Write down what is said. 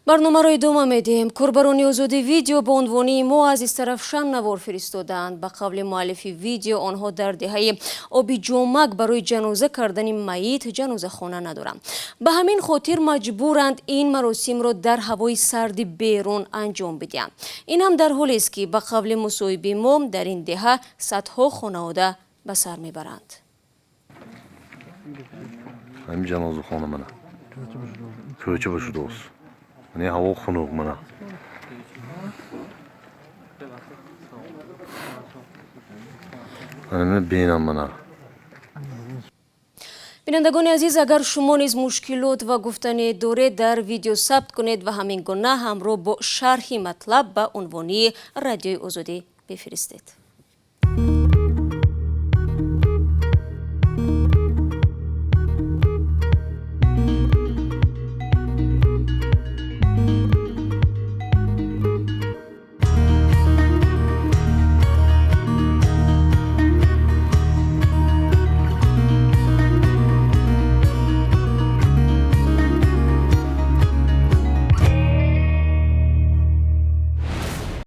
Барномаро идома медиҳем. Корбарони Озодӣ видео бо унвони «Мо аз Истарафшан» навор фиристодаанд. Ба қавли муаллифи видео, онҳо дар деҳаи Оби Ҷомак барои ҷаноза кардани майит ҷанозахона надоранд. Ба ҳамин хотир маҷбуранд ин маросимро дар ҳавои сарди берун анҷом бидиҳанд. Ин ҳам дар ҳолест, ки ба қавли мусоҳиби мо, дар ин деҳа садҳо хонавода ба сар мебаранд. Ҳамин ҷанозахона мана кӯча ба шудааст. Мана, ҳаво хунук мана. Мана, бинам мана. Бинандагони азиз, агар шумо низ мушкилот ва гуфтане доред, дар видео сабт кунед ва ҳамин гуна ҳамроҳ бо шарҳи матлаб ба унвони Радиои Озодӣ бифиристед.